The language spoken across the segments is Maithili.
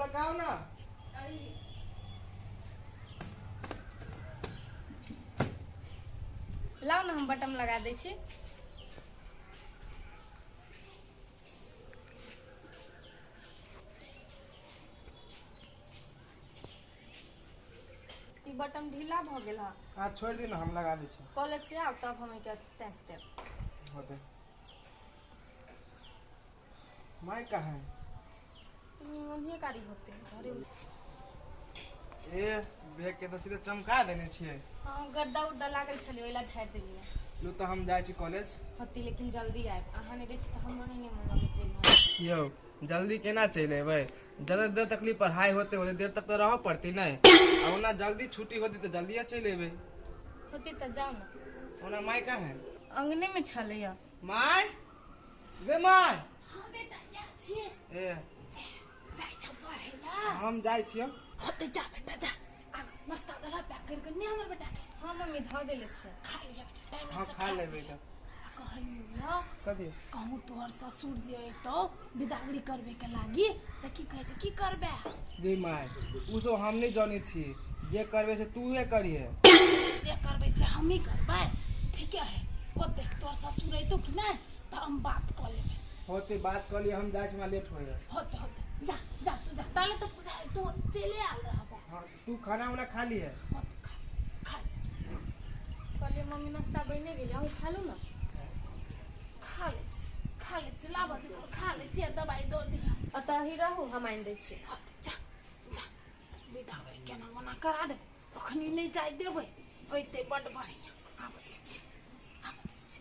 लगाओ ना। लाउ ने, हम बटम लगा दै छी। ई बटम ढीला भऽ गेल हँ। हाँ, छोड़ि दियौ ने, हम लगा दै छी। कॉलेज से आउ तब हम एके टेस्ट देब। होतै। माय कहाँ है? ओन्हिए कारी होते घरे। ए, बैग के तऽ सीधे चमका देने छियै। हँ, गद्दा उद्दा लागल छलै, ओहि ला झाड़ि देलियै। लू, तऽ हम जाइ छी कॉलेज। होती, लेकिन जल्दी आयब। अहाँ नहि रहै छी तऽ हमरो नहि मोन लगैत रहै। यौ, जल्दी केना चलि एबै? जते देर तक पढ़ाइ होते, ओते देर तक तऽ रहऽ पड़तै नहि? आ ओना जल्दी छुट्टी होती तऽ जल्दिए चलि एबै। होती तऽ जाउ ने। ओना माय कहाँ है? अंगने मे छलैया। माय गे, माय! हाँ बेटा, जा छियै। ए। जाइ छ पढ़ै ला? हम जाइ छियै। होते, जा बेटा, जा। आग नाश्ता दला पैक कर के ने हमर बेटा के। हँ मम्मी, धऽ देले छियै। खा लिअ बेटा, टाइम हाँ से। खा लेबै तऽ। आ कहलियौ यऽ। कथी? कहूँ तोहर ससुर जे अयतौ बिदागरी करबे के लागी तऽ की कहै छै, की करबे? गे माय, उ सब हम नहि जानै छी। जे करबै से तूहे करिहे। जे करबै से हमही करबै, ठीके है। होते, तोहर ससुर अयतौ कि नहि तऽ हम बात कऽ लेबै। होते, बात कऽ लिअ, हम जाइ छी, हमरा लेट होइए। होते होते, जा जा, तू जा। ताले तऽ पूजा तू चले आयल रहबे। हाँ, तू खाना उना खा लिहे। होते, खा खा ले। कहलियै मम्मी, नाश्ता बने गेलै, अहूँ खा लू ने। खा लै छी, खा लै छी। लाबऽ दियौ, खा लै छी आ दबाइ दऽ दिअ। ओतऽ ही रहू, हम आनि दै छी। होते, जा जा। बिदागरी केना ओना करा देबै, अखनी नहि जाय देबै। अयतै बड्ड बढ़िआँ। आबऽ दै छी, आबऽ दै छी।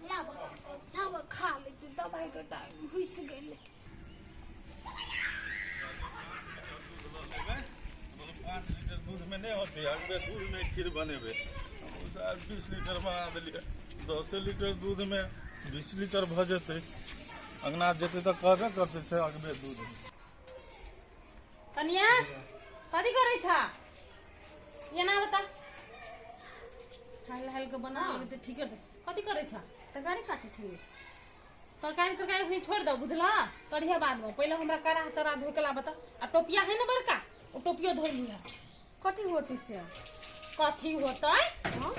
लाबऽ लाबऽ, खा लै छी। दबाइके टाइम घुसि गेलै। 5 लीटर दूधमे नहि होतै, अगबे दूधमे खीर बनेबै। 20 लीटर बना देलियै, 10 लीटर दूधमे 20 लीटर भऽ जेतै। अङ्गना जेतै तऽ कहबे करतै छै अगबे दूध। कनिया, कथी करै छ? एना बता, हाल हाल के बना लेबै तऽ ठीके। कथी करै छ? तरकारी काटै छलियै। तरकारी तरकारी अखनी छोड़ि दो, बुझलह? करिहे बादमे। पहिले हमरा कड़ा तड़ा धोइ के ला बता। आ टोपिया है ने बड़का, ओ टोपियो धोइ लिह। कथी होती से? कथी होतै? हाँ?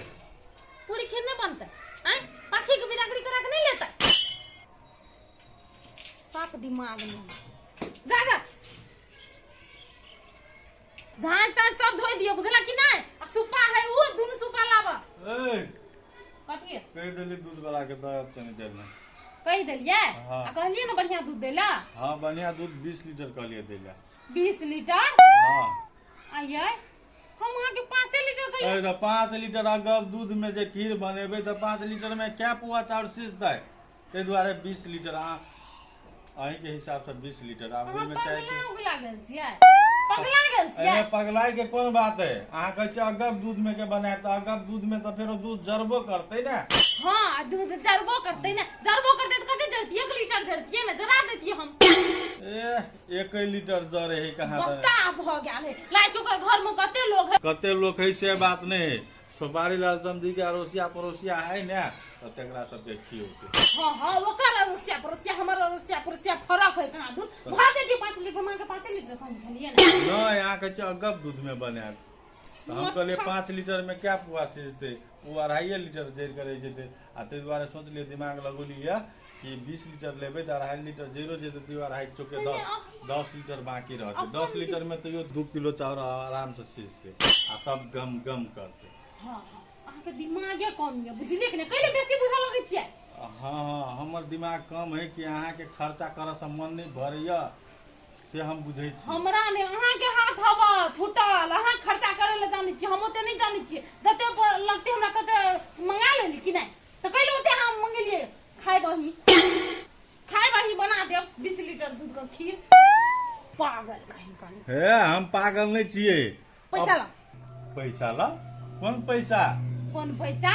पूरी खीर नहि बनतै? आँय, पाखी के बिदागरी करा के नहि लेतै? साफ दिमाग में जागा। झाँझ ताँझ सब धोइ दियौ, बुझला कि नहि? आ सुप्पा है, ओ दुनू सुप्पा लाबऽ। ए। कथी? कहि देली दूध वाला के दऽ तनी देर में। कहि देलियै? हाँ। आ कहलियै ने बढ़िया दूध दै ला? हाँ, बढ़िया दूध 20 लीटर कहलियै दै ला। 20 लीटर? हाँ। आइयै, हम अहाँके 5 लीटर कहलियै। ए, तऽ 5 लीटर अगब दूध में जे खीर बनेबै तऽ 5 लीटर में कै पुआ चाउर सिझतै? ताहि दुआरे 20 लीटर। अहाँ अहींके हिसाबसँ 20 लीटर। आब अहाँ ओहिमे चाहे पगला उगला गेल छियै? पगला गेल छियै? एहिमे पगलाइ के कोन बात है? अहाँ कहै छियै अगब दूध में के बनायब, तऽ अगब दूध में तऽ फेरो दूध जरबो करतै ने। हाँ, आ दूध जरबो करतै ने। जरबो करतै तऽ कते जरतियै? 1 लीटर जरतियै ने, जरा देतियै हम। ए, 1 लीटर जरे है कहाँ तऽ? बस्ता भऽ गेल है। लाइ चुकर घर में कते लोग है? कते लोक है से बात नहीं है। सोपारी लाल समझी के अड़ोसिया पड़ोसिया है ने, तऽ तकरा सबके खियौतै। हाँ हाँ, ओकर अड़ोसिया पड़ोसिया, हमर अड़ोसिया पड़ोसिया फरक है कहाँ? दूध भऽ जेतियै 5 लीटर मांगे, 5 लीटर कम छलियै ने। नहि, अहाँ कहै छियै अगब दूध में बनायब, तऽ हम कहलियै 5 लीटर में कै पुआ सिझतै? ओ 2.5 लीटर जरि कऽ रहि जेतै। आ ताहि दुआरे सोचलियै, दिमाग लगौलियै कि 20 लीटर लेबै तऽ 2.5 लीटर जरियो जेतै, तैयो अढ़ाइ चौके 10 10 लीटर बाँकी रहतै। 10 लीटर में तैयो 2 किलो चाउर आरामसँ सिझतै आ तब गम गम करतै। हाँ हाँ, अहाँके दिमागे कम यऽ, बुझलियै कि नहि? कैले बेसी बुझऽ लगै छियै? हाँ हाँ, हमर दिमाग कम है कि अहाँके खर्चा करऽसँ मन नहि भरैया, से हम बुझै छी। हमरा नहि, अहाँके हाथ हवा छूटल। अहाँ खर्चा करै लए जानै छियै, हम ओते नहि जानै छियै। जते लगतै हमरा तते मंगा लेली कि नहि? तऽ कैले ओते हम मंगेलियै? खाय बही, खाय बही, बना देब 20 लीटर दूध के खीर। पागल कहीं कहीं। हे, हम पागल नहि छियै। पैसा ला। पैसा ला? कोन पैसा? कोन पैसा?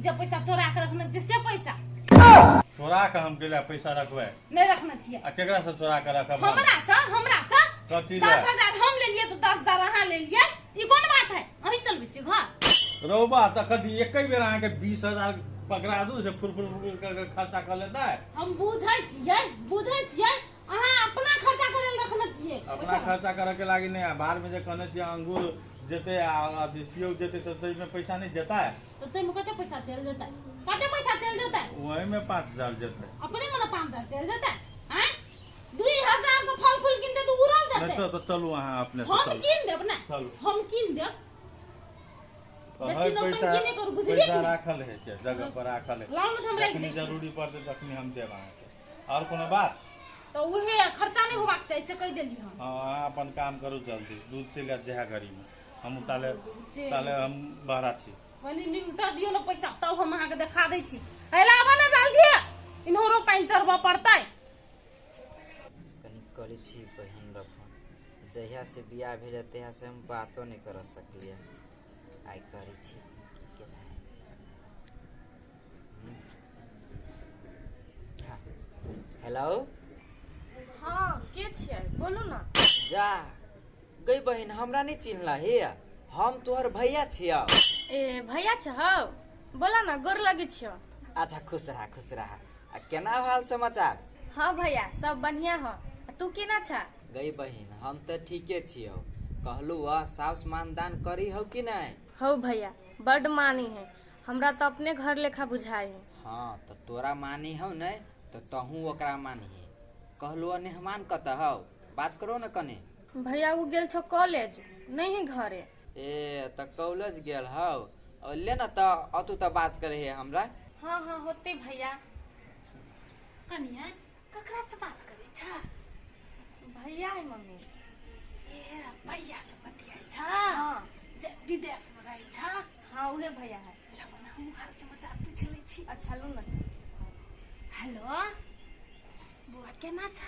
जे पैसा चोरा के रखने छियै से पैसा। चोरा के हम केला पैसा रखबै? नहि रखने छियै? आ केकरा से चोरा के रखब हम? हमरा से, हमरा से। कथी? दस ले हजार हम लेलियै तऽ 10,000 अहाँ लेलियै, ई कोन बात है? अहीं चलबै छियै घर। रौबा, तऽ कथी एके बेर अहाँके 20,000 पकड़ा दू से फुर फुर फुर कर के खर्चा कर लेतै? हम बुझै छियै, बुझै छियै, अहाँ अपना खर्चा करै लए रखने छियै। अपना खर्चा करे के लागी नहीं, बाहर में जे कहने छियै अंगूर जेते आ सेब जेते त तै में पैसा नहीं जेता है। तो तै में कते पैसा चल जेतै? कते पैसा चल जेतै? वही में 5000 जेतै। अपने मने 5000 चल जेतै? हैं, 2000 के फल फूल किनते तो उड़ल जेतै। नहीं तो चलू अहाँ अपने से हम चलू। कीन देब ना, चलू। हम कीन देब। तो बेसी है नौटंकी पैसा नहि करू, बुझलियै पैसा कि नहि? राखल है छै, जगह पर राखल है। लाउ ने तऽ हम राखि जखनी दै छी। जरूरी पड़तै तखनी हम देब अहाँके। और कोनो बात? तऽ उहे खर्चा नहि होबाक चाही से कहि देली हम। हाँ, अहाँ अपन काम करू जल्दी, दूध चलि जायत जएह घड़ीमे। हम ताले चलि। ताले हम बहरा छी। कहली निपटा दियौ ने पैसा तब हम अहाँके देखा दै छी। हे लाबऽ ने जल्दी, इन्होरो पानि चढ़बऽ पड़तै। कनि करै छी बहिन लग फोन। जहिया से बियाह भेलै तहिया से हम बातो नहि कर सकलियै। आइ करै छी की केना है। हाँ, हेलो। हाँ, के छियै? बोलू ना। जा गई बहिन, हमरा नहि चिन्हला हे? हम तोहर भैया छियौ। ए भैया छौ? बोला ना, गोर लगे छियौ। अच्छा खुश रहा, खुश रहा। आ केना हाल समाचार? हाँ भैया, सब बढ़िया हो। आ तू केना छा? गई बहिन, हम तऽ ठीके छियौ। कहलू आ साउस मानदान करी हौ कि नहि? हौ भैया, बड मानी है। हमरा तऽ अपने घर लेखा बुझाइ है। हाँ तऽ तोरा मानी हौ ने तऽ तहूँ ओकरा मानही। कहलू आ मेहमान कतऽ हौ? बात करो ने कने। भैया उ गेल छौ कॉलेज, नहीं है घरे। ए तऽ कॉलेज गेल हौ? और ले न तऽ अतु तऽ बात करे है हमरा। हाँ हाँ होते भैया। कनिया ककरा से बात करै छ? भैया है मम्मी। ए भैया से बतियाइ छ? हाँ। जे विदेश में रहै छ? हाँ उहे भैया है। लबो ना, हम हाल समाचार पूछ लै छी। अच्छा लू ना। हेलो बौआ, केना छ?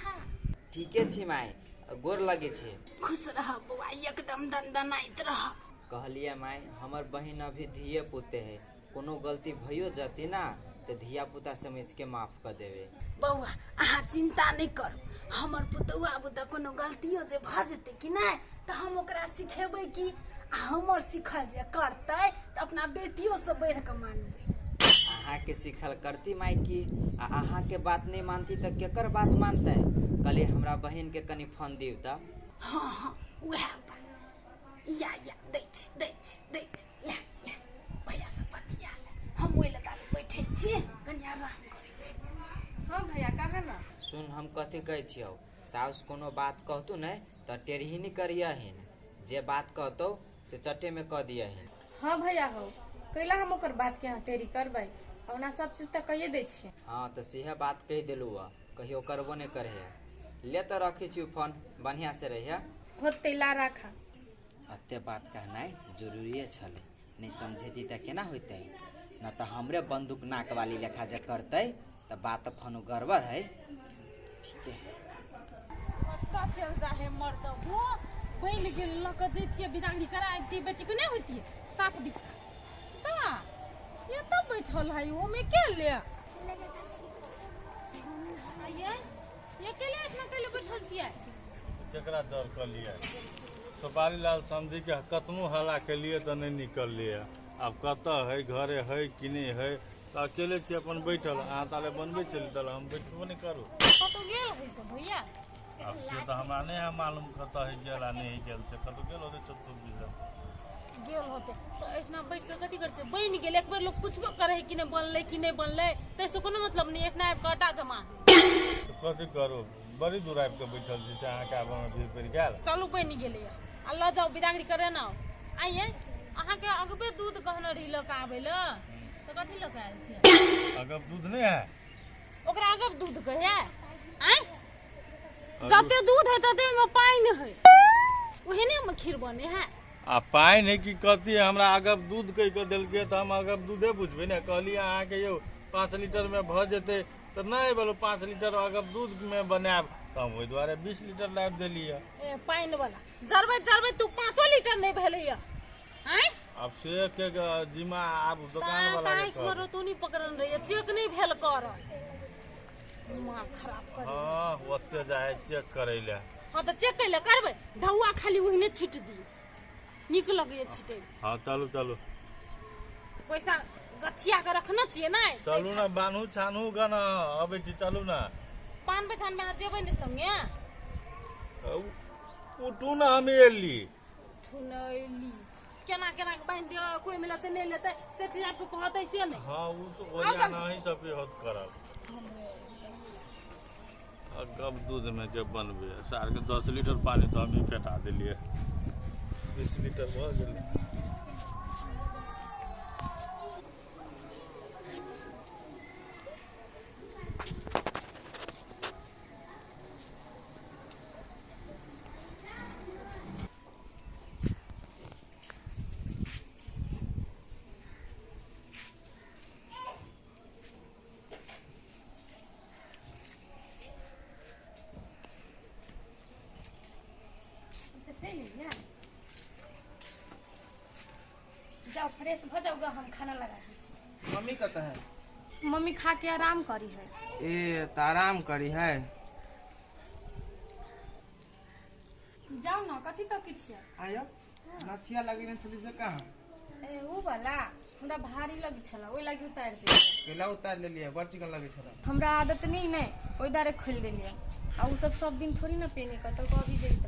ठीके छी माय, गोर लगे छी। खुश रह बौआ, एकदम दनदनाइत रह। कहलियै माय, हमर बहिन अभी धिये पुते है, कोनो गलती भइयो जती ना तऽ धिया पुता समझ के माफ कर देवे। बौआ अहाँ चिंता नहीं करू, हमर पुतौआ बुता कोनो गलतियो जे भऽ जेतै कि नहि तऽ हम ओकरा सिखेबै कि, आ हमर सिखल जे करतै तऽ अपना बेटियो से बढ़ि कऽ मानबै। अहाँके सिखल करती माय की, आ अहाँके बात नहीं मानती तऽ केकर बात मानतै? कहलियै हमरा बहिन के कनि फोन दियौ तऽ। हाँ हाँ उएह बात। या या दै छी दै छी दै छी, ले ले भैया से बतिया ले। हम ओहि लए ताले बैठे छी, कनि आराम करै छी। हाँ भैया कहा ना। सुन हम कथी कहै छियौ, साउस कोनो बात कहतू ने तऽ टेरही नहीं करियहिन, जे बात कहतौ से चटे में कह दियहिन। हाँ भैया हो, कैला हम ओकर बात के यहाँ टेरी करबै? ओना सब चीज तऽ कहिए दै छियै। हाँ तऽ सेहे बात कहि देलू हँ, कहियो करबो नहीं करे। ले तऽ रखै छियौ फोन, बढ़िया से रहिया। होते ला राखा। अते बात कहनाइ जरूरिए छलै, नहीं समझेती तऽ केना होइतै? न तऽ हमरे बंदूक नाक वाली लेखा जे करतै तऽ बात फनो गड़बड़ है। ठीके है। कतऽ चलि जा हे मर्द, वो बनि गेल लऽ कऽ जैतियै बिदागरी करा अबितियै बेटीके, नहि होइतियै साफ दिप जा। एतऽ बैठल है ओमे के ले आइये, अकेले एतना कैले बैठल छियै? केकरा डर कहलियै? सुपारी लाल समझी के कतनो हल्ला केलियै तऽ नहि निकललियै। आब कतऽ है, घरे है कि नहि है? तऽ अकेले छी अपन बैठल। अहाँ ताले बनबै छली ताले हम बैठबो नहि करू। कतौ गेल है से भैया? आब से तऽ हमरा नहि है मालूम कतऽ है गेल आ नहि गेल, से कतौ गेल होतै चतुर दिशा गेल होतै। तऽ एहिठिना बैठ कऽ कथी करै छियै? बनि गेल, एक बेर लोक पुछबो करै है कि नहि बनलै कि नहि बनलै, ताहिसँ कोनो मतलब नहि। एखना आबि कऽ आटा जमा। तऽ कथी करू, बड़ी दूर आबि कऽ बैठल छी से अहाँके आबऽमे भीड़ पड़ि गेल। चलू बनि गेलैए, आ लऽ जाउ बिदागरी करे ने। आइये अहाँके अगबे दूध कहने रही लऽ कऽ आबै लए, तऽ कथी लऽ कऽ आयल छियै? अगब दूध नहि है? ओकरा अगब दूध कहै? आँय, जते दूध है तते ओहिमे पानि है, ओहने मे खीर बने है। आ पानि है कि कथी? हमरा अगब दूध कहि कऽ देलकै तऽ हम अगब दूधे बुझबै ने। कहलियै अहाँके यौ 5 लीटर मे भऽ जेतै तऽ नहि बोलो 5 लीटर अगब दूध मे बनायब, तऽ हम ओहि दुआरे 20 लीटर लाबि देलियै। ए पानि वाला जरबैत जरबैत तू 5 लीटर नहि भेलैया। आँय, आब से के जिम्मा आब दोकान वाला के आँखि में कहबै। रोतुनी पकड़ल रहैया, चेक नहि भेल करल, दिमाग खराब कर। हाँ ओते जाइ चेक करै लए। हाँ तऽ चेक कैले करबै, ढौआ खाली ओहिने छीट दियौ, नीक लगैया छीटै। हाँ चलू चलू। पैसा गठिया के रखना छियै ने। चलू ना, बान्हू छानू गन अबै छी, चलू ना। पान बैठान में अहाँ जेबै ने संगे? औ, उठू ना हम एली। उठू न एली। केना केना के बांधि दियो, कोई में लेते नहीं लेते से चीज आपको कहते से नहीं। हां उ तो ओरिया नहीं सब होत करब। गब दूध में के बनबे सार के 10 लीटर पानी तो हम ही फेटा देलिए, 20 लीटर भ गेलै। जाओ फ्रेश भ जाओ, हम खाना लगा दै छी। मम्मी कतऽ है? मम्मी खा के आराम करी है। ए त आराम करी है। जाओ ना, कथी तो किछ आयो नथिया लगेने छली से कहाँ? ए उ वाला हमरा भारी लगी छला, ओइ लागी उतार देलियै। केला उतार लेलियै? बड़ चिकन लगै छला। हमरा आदत नहीं ने, ओइ दारे खोलि देलियै। आ उ सब सब दिन थोड़ी ना पेने, कतौ कभी जेबी त।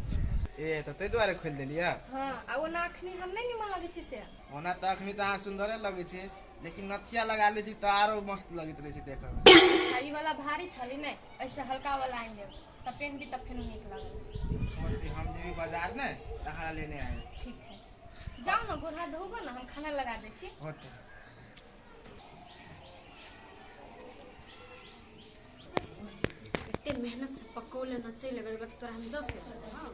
ए त तै दुआरे खोलि देलियै। हां, आ ओना अखनी हम नहीं निमन लगै छी से। ओना त अखनी त अहाँ सुंदरे लगै छी, लेकिन नथिया लगा लै छी त आरो मस्त लगैत रहै छै देखै में। अच्छा ई वाला भारी छली ने, ऐसे हल्का वाला आनि लेब त पेन भी त फेन नीक लागल। हम जेबी बाजार में त अहाँ लेने आए। ठीक है, जाओ ना गोड़ हाथ धोगो ना, हम खाना लगा दै छी। होते एते मेहनत से पकौले न चलि एबै त तोरा हम दस। हां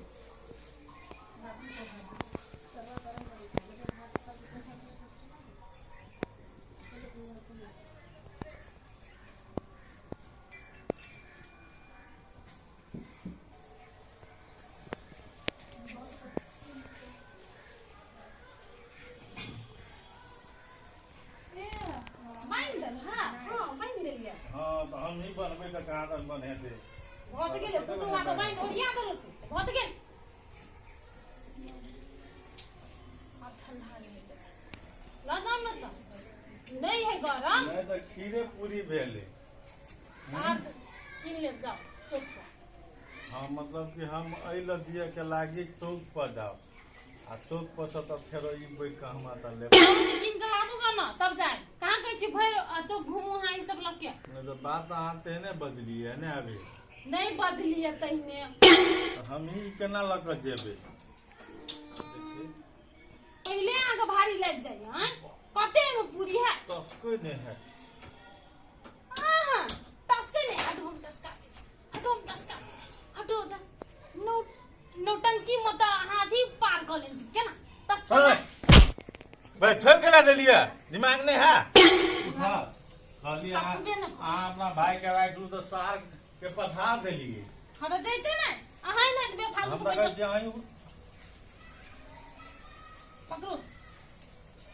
हम ही बनबे त कहाँ तक बनेते। भत गेलै पुतुआ त बांधि ओरिया देलक, भत गेल। अब ठंडा नहीं हेतै। लऽ न त नहीं है गरम। नहीं त खीरे पूरी भेलै। आर किन लेब जाओ चौक पर। हां मतलब कि हम एहि ल दिए के लागी चौक पर जाओ, आ चौक पर से तब फेरो ई बैठ के हम आता लेब। किन के लाबू गा ना तब जाए। कहाँ कहै छी भरि चौक घूमू अहाँ ई सब लऽ के। नहीं तो बात अहाँ तेहने बजलियै ने अभी। नहीं बजलियै तहिने। हम ही केना लऽ के जेबै? पहिले अहाँके भारी लागि जाइए। आँय कते में पूरी है? तस्कै नहि है। अहाँ तस्कै नहि। हटो हम तस्का दै छी, हटो हम तस्का दै छी, हटो त नौटंकी में त अहाँ अथी पार कऽ लेने छी केना तस्का। भाई छोड़ केना देलियै? दिमाग नहीं है? उठा कहलियै अहाँ अपना भाई के राखि लू त सार के पठा देलियै। हां त जैते ने अहाँ ने बेफालतू के पैसा। पकड़ो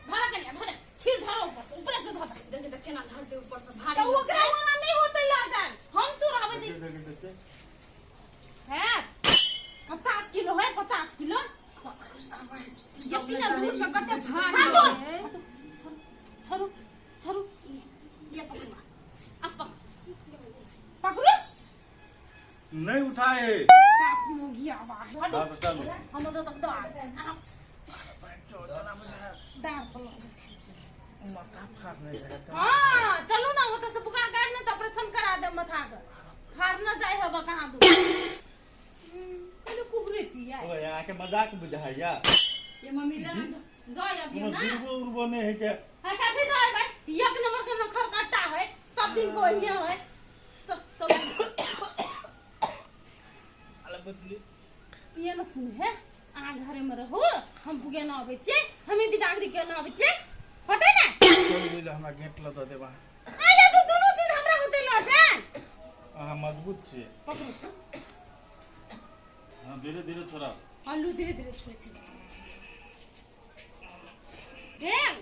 धरा कनिया, धरे खीर धरो ऊपर से, ऊपर से धर। देखि त केना धरते ऊपर से भारी। त ओकरा ओना नहीं होतै ल जान, हम तो रहबै दी। है 50 किलो है, 50 किलो। जितना दूर में कते भारी है। छोड़ू छोड़ू ये पकड़ो, अब पकड़ो। नहीं उठाए साफ मोगिया आवाज। हां त चलू हम तो तक दो डार पर लगै छी। माथा फाड़ नहीं जाए। हां चलू ना, ओतऽ से पुकार कर ने त ऑपरेशन करा दे माथा के। फाड़ न जाय हबा कहाँ दू। पहिले कुहरे छी ओ यहाँ के मजाक बुझाइया। ये मम्मी जान दो अभी ना दुर्बो उर्बो नहीं है के है कथी दो भाई? एक नंबर के नखर काटा है, सब दिन को ये है सब सब। अला बदली ये न सुन है, अहाँ घरे में रहो, हम पुगे ना आबै छियै, हमें बिदागरी के ना आबै छियै, होतै ने? चल गेल हमरा गेट ल द देबा। आया तो दुनू चीज हमरा होतै ल जान। अहाँ मजबूत छियै। पकड़ू। हां धीरे धीरे छोड़ा। आलू धीरे धीरे छोड़ै छी। भेल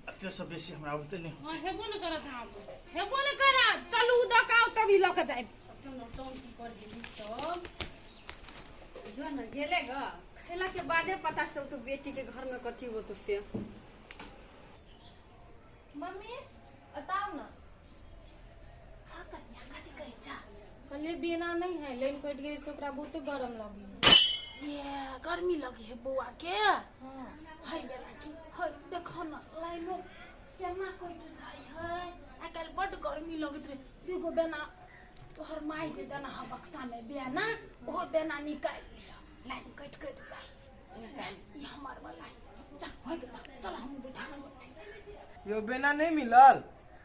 एते से बेसी हमरा होतै नहीं। हां हेबो न करत अहाँ, हेबो न करत। चलू दकाउ तभी ल के जायब। तो नौटंकी कर देली सब जो न गेले ग। खेला के बादे पता चलतो बेटी के घर में कथी होतो से। मम्मी बताओ ना। हां कन्या कथी कहै छा? कहलिए बेना नहीं है, लाइन कटि गेल से ओकरा बहुते गरम लगी। ये गर्मी लगी है बौआ के। है बेना की है, देखो न लाइनो केना कटि जाइ है। आइ काल्हि बड्ड गर्मी लगैत रहे। दूगो बेना तोहर माय जे देना है बक्सा में बेना, ओहो बेना निकालि लिह, लाइन कटि कटि जाइ। ई हमर वाला है। जा हो गेल, चल हम बैठे छी। यो बेना नहीं मिलल,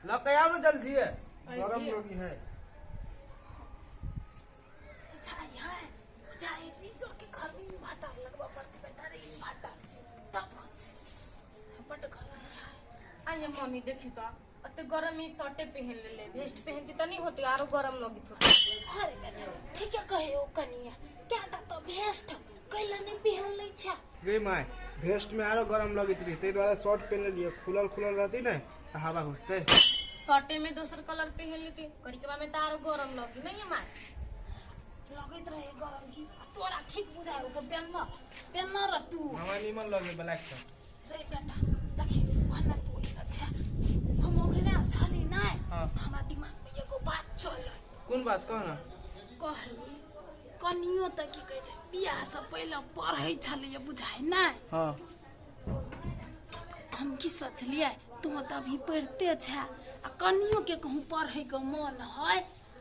ल के आओ ना जल्दी है, गरम लगी है। बुझाई है, बुझाई जीजो के घर में इन्वर्टर लगवा पड़ते बेटा रे, इन्वर्टर तब बड्ड गर्मी है। आइए मम्मी देखी तो अते गरम ई शर्टे पहन लेले, वेस्ट पहनती त नहीं होती, आरो गरम लगी होती। अरे बेटा ठीक है कहे ओ कनिया, क्या तो भेस्ट कैला नहीं पहन लै छै। गई my, waste में आरो गरम लगैत रही, ताहि दुआरे शर्ट पहन लेलियै। खुलल खुलल रहती ने तऽ हवा घुसतै। शर्टे में दोसर कलर पहन लेती, करिकबा में त आरो गरम लगी नहीं है माय। लगैत रहे गरम की तोरा ठीक बुझाय ओकर बेना बेना रह तू। हमरा नीमन लगे ब्लैक शर्ट। रे बेटा देखी वहना तू अच्छा हम ओकरा छली नै। हाँ। त हमरा दिमाग में एगो बात चल। कोन बात कह ना? कहली कनियो त की कहै छै बियाह से पहिले पढ़ै छलैया बुझाय नै। हाँ। हम की सोचलियै तू तऽ अभी पढ़िते छै आ कनियो के कहूँ पढ़ै के मन है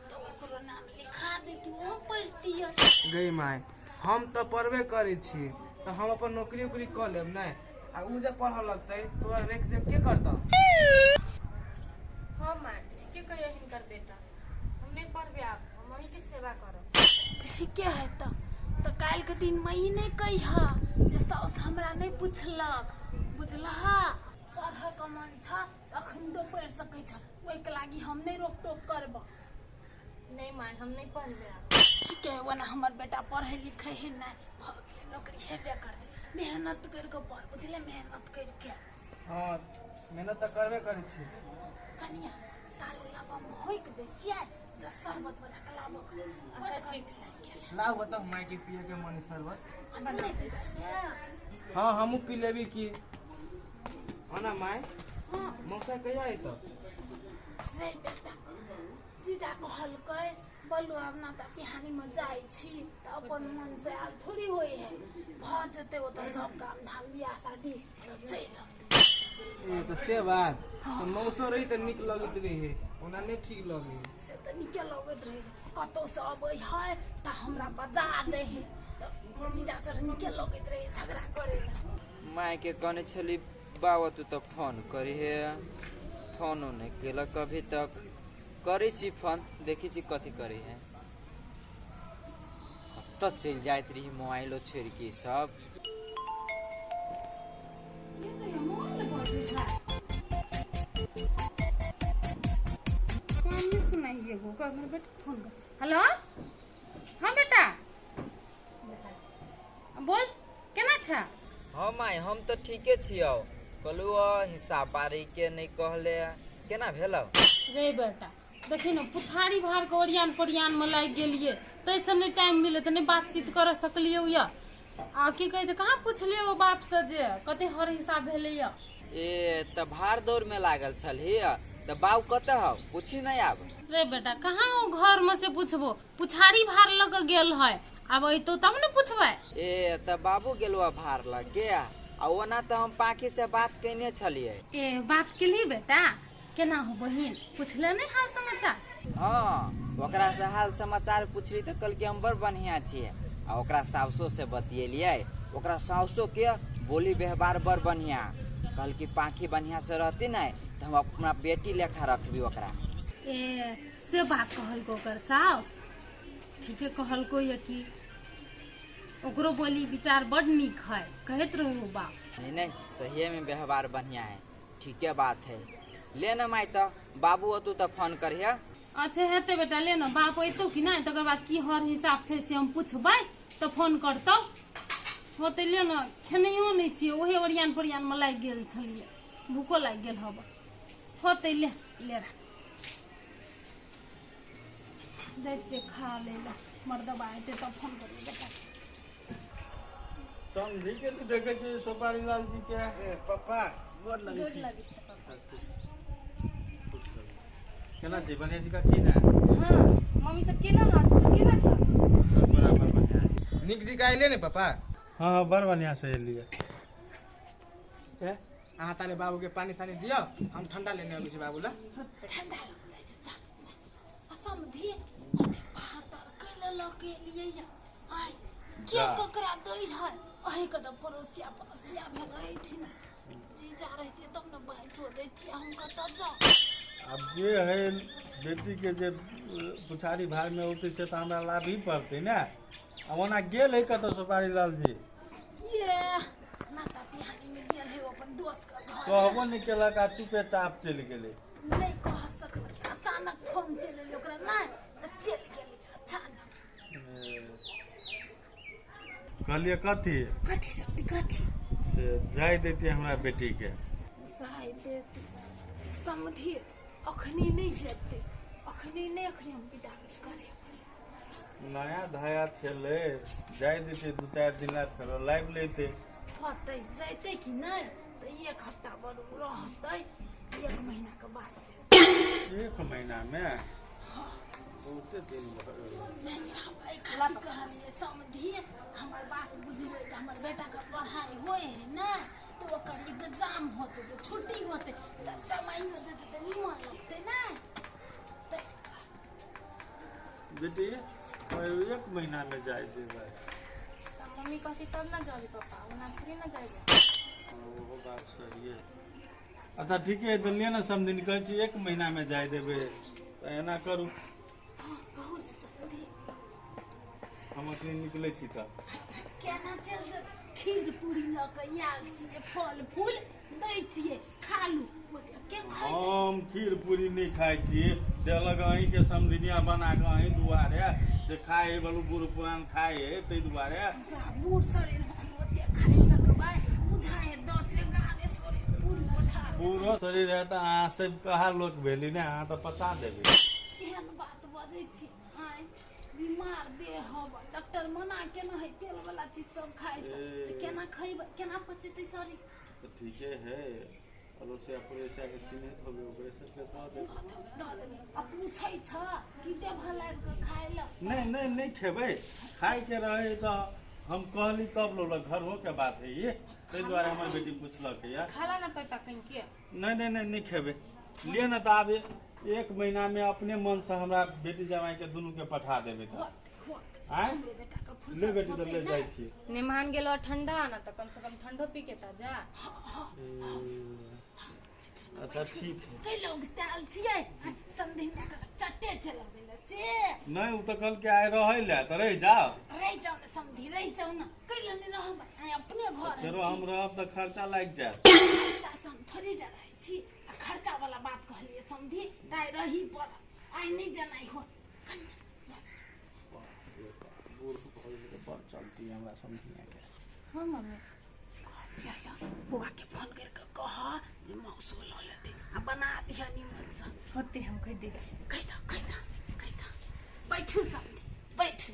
तऽ ओकरो नाम लिखा देती, ओहो पढ़तियै। गई my, हम तऽ पढ़बे करै छी, तऽ हम अपन नौकरी उकरी कऽ लेब नै, आ उ जे पढ़ऽ लगतै तोरा रेख देख के करतौ? हाँ माय ठीके कहियो हिनकर बेटा, हम नहीं पढ़बे आब, हम अहीं के सेवा करब। ठीके है तऽ काल्हि के दिन में ई नहि कहिह जे साउस हमरा नहि पुछलक, बुझलह? पढ़ऽ के मन छ अखन तो पढ़ि सकै छ, ओहिके लागि हम नहि रोक टोक करब। नहीं माय हम नहीं पढ़बे आब। ठीक है, ओना हमर बेटा पढ़ै लिखै है नहि, भऽ गेलै नौकरी हेबे करतै। मेहनत करि कऽ पढ़, बुझले? मेहनत करिके। हाँ मेहनत तऽ करबे करै छी। कनिया ताले लाबऽ मे होइक दै छियै, जे शरबत बना कऽ लाबऽ। अच्छा ठीक। लाउ बताउ माय के पिए के मन है शरबत। आ तू नहि दै छियै? हाँ हमहूँ पी लेबी की। हाँ ना my, हाँ। मौसा कहिया अयतौ? रे बेटा जीजा कहलकै बोलू आब ना तऽ बिहानी में जाइ छी तऽ अपन मन से आब थोड़ी होइ है, भऽ जेतै ओतऽ सब काम धाम बियाह शादी तऽ चलि औतै। ए तऽ से बात, तऽ मौसो रही तऽ नीक लगैत रहे, ओना नहि ठीक लगे। से तऽ नीके लगैत रहै छै, कतौ से अबै है तऽ हमरा बजा दै है, तऽ जीजा तोरा नीके लगैत रहै झगड़ा करै लए। My के कहने छली बाबा तू तऽ फोन करी हे, फोनो नहीं केलक अभी तक। करै छी फोन, देखै छी कथी करै है। कतऽ चलि जाइत रही मोबाइलो छोड़ि के सब। कान नहीं सुनाइए गो का बेटा फोन कर। हेलो हाँ बेटा बोल केना छ? हाँ my हम तऽ ठीके छियौ, कहलू हिसाब बारी के नहीं कहले, केना भेलौ? रे बेटा देखी न पुछारी भार के ओरियान पोरियान में लागि गेलियै, ताहिसँ नहि टाइम मिले तऽ नहि बातचीत कर सकलियै यऽ। आ की कहै छै कहाँ पुछलियै ओ बाप से जे कते हर हिसाब भेलैया। ए तऽ भार दौड़ में लागल छलही, तऽ बाउ कतऽ हौ पूछी नहीं आब? रे बेटा कहाँ ओ घर में से पूछबो, पुछारी भार लग गेल है, आब अयतौ तब ने पूछबै। ए तऽ बाबू गेलो भार लग के, आ ओना तऽ हम पाखी से बात केने छलियै। ए बात केलही बेटा? केना हो बहिन, पूछले नहीं हाल समाचार? हाँ ओकरा से हाल समाचार पूछली तऽ कहलकै हम बड़ बढ़िया छियै, आ ओकरा साउसो से बतियेलियै, ओकरा साउसो के बोली व्यवहार बड़ बढ़िया, कहलकै पाखी बढ़िया से रहती ने तऽ हम अपना बेटी लेखा रखबी ओकरा। ए से बात कहलको ओकर साउस? ठीके कहलको ये कि ओकरो बोली विचार बड़ नीक है, कहैत रहू बाप। नहीं नहीं सहिए में व्यवहार बढ़िया है, ठीके बात है। ले न माय तऽ बाबू अतू तऽ फोन करिहे। अच्छा हेतै बेटा, ले न बाप अयतौ कि नहि, तकर बाद की हर हिसाब छै से हम पूछबै तऽ फोन करतौ। होतै ले न, खेनैयो नहि छियै, ओहे ओरियान पोरियान मे लागि गेल छलियै, भूखो लागि गेल हब। होतै ले ले राख। जाइ छियै खा लै लए, मर्दबा एतै तब फोन करबै बेटा। समझी के तऽ देखै छियै सोपारी लाल जी के। ए पप्पा गोर लगै गोर छी। लगै छै पापा। केना छी, बढ़िया जी का छी ने? हाँ मम्मी सब केना हाथ सब केना छ? सब बराबर बढ़िया। निक जी का अयले ने पापा? हाँ हाँ, बड़ बढ़िया से एलियै। ए अहाँ ताले बाबू के पानी तानी दियो, हम ठंडा लेने अबै छी बाबू ला। ठंडा लग जा जा। आ समधी ओते भार तार कैले लऽ के एलियै या आय के जा। ककरा दै है? अही के तऽ पड़ोसिया पड़ोसिया भेल रहथिन, जीजा रहते तब ने बाँटो दैतियै, हम कतऽ जाउ? आब जे है बेटी के जे पुछारी भार में औतै से तऽ हमरा लाभ ही पड़तै ने। आ ओना गेल है कतऽ सुपारी लाल जी? ये नाता पिहानी में गेल है अपन दोस्त के घर। कहबो नहि केलक आ चुपे चाप चलि गेलै। नहि कह सकलक, अचानक फोन चलि एलै ओकरा, नहि तऽ चलि गेलै अचानक। कहलियै कथी? कथी सब कथी? से जाय दैतियै हमरा बेटी के। जाय देती समधी, अखनी नहि जेतै, अखनी नहि, अखनी हम विदागरी करे। नया धाया छलै, जाय दैतियै 2-4 दिन ला, फेरो लाबि लैतै। होतै जैतै कि नहि तऽ एक हफ्ता बड़ रहतै, 1 महीना के बाद जेतै। 1 महीना में बहुते दिन भऽ गेलै। नहि हम एहि खातिर कहलियै समधी, हमर बात बुझबै तऽ हमर बेटाके पढ़ाइ होइ है ने, तऽ ओकर एग्जाम होतै तऽ छुट्टी होतै तऽ जमाइयो जेतै तऽ निमन लगतै ने। तऽ बेटी 1 महीना में जाय देबै। तऽ मम्मी कहती तब ना जाबी पापा, ओना थोड़ी ना जाइबे। ओहो बात सही है। अच्छा ठीके है, देलियै ने समधिन, कहै छी 1 महीना में जाय देबै, तऽ एना करू। हँ कहू ने समधी। हम अखनी निकलै छी तऽ। केना चलि जेबै? खीर पूरी लऽ कऽ आयल छियै, फल फूल दै छियै, खा लू। ओते के खैतै? हम खीर पूरी नहि खाइ छी, देलक अहीँके समधिनिया बना कऽ अहीं दुआरे से खाइ है, बलू बूढ़ पुरान खाइ है ताहि दुआरे। जा बूढ़ शरीर हम ओते खाइ सकबै? बुझाइ है 10-11 सोरे पूरी पठा देबै। बूढ़ो शरीर है तऽ अहाँ सब कहा लोक भेली ने, अहाँ तऽ पचा देबै। एहन बात बजै छी? आँय बीमार देह हब, डॉक्टर मना केना है तेल वाला चीज सब खाइ से, तऽ केना खैबै, केना पचेतै शरीर? तऽ ठीके है, अड़ोसिया पड़ोसिया के चिन्हैत होबै, ओकरे सबके दऽ देबै। दऽ देबै दऽ देबै। आ पूछै छ कि देबह लाबि कऽ खाइ लए? नहि नहि नहि खेबै, खायके रहै तऽ हम कहली तब लौलक, घरो के बात है ये, ताहि दुआरे हमर बेटी पुछलक या। खाला ना पापा कनि के? नहि नहि नहि नहि खेबै, लिअ ने तऽ आब 1 महीना में अपने मन से हमरा बेटी जमाई के दुनू के पठा देबै तऽ। होतै होतै। आँय हमरो बेटाके ले फुर्सत बेटी तऽ होतै ले ने। जाइ छी। मेहमान गेलो ठंडा ना तऽ कम से कम ठंडो पी के तऽ जा। अच्छा ठीक है। कै लोग ताल छियै समधिनिया के चट्टे चलबै ले से। नहि ओ तऽ कहलकै आइ रहै लए तऽ रहि जाउ। रहि जाउ ने समधी, रहि जाउ ने, कै लए नहि रहबै? आइ अपने घर है। फेरो हम रहब तऽ खर्चा लागि जायत। खर्चा से हम थोड़ी डराइ छी, आ खर्चा वाला बात कहलियै समधी, ताइ रही पड़त, आइ नहि जेनाइ होत। बूढ़ भऽ गेलै तऽ बड़ चलती हमरा समधिनिया के। हाँ मम्मी। कहलियै या बौआ के फोन करि कऽ कह जे मौसो लऽ लेतै आ बना दिह निमन से। होते हम कहि दै छी। कहि दऽ कहि दऽ कहि दऽ। बैठू समधी बैठू।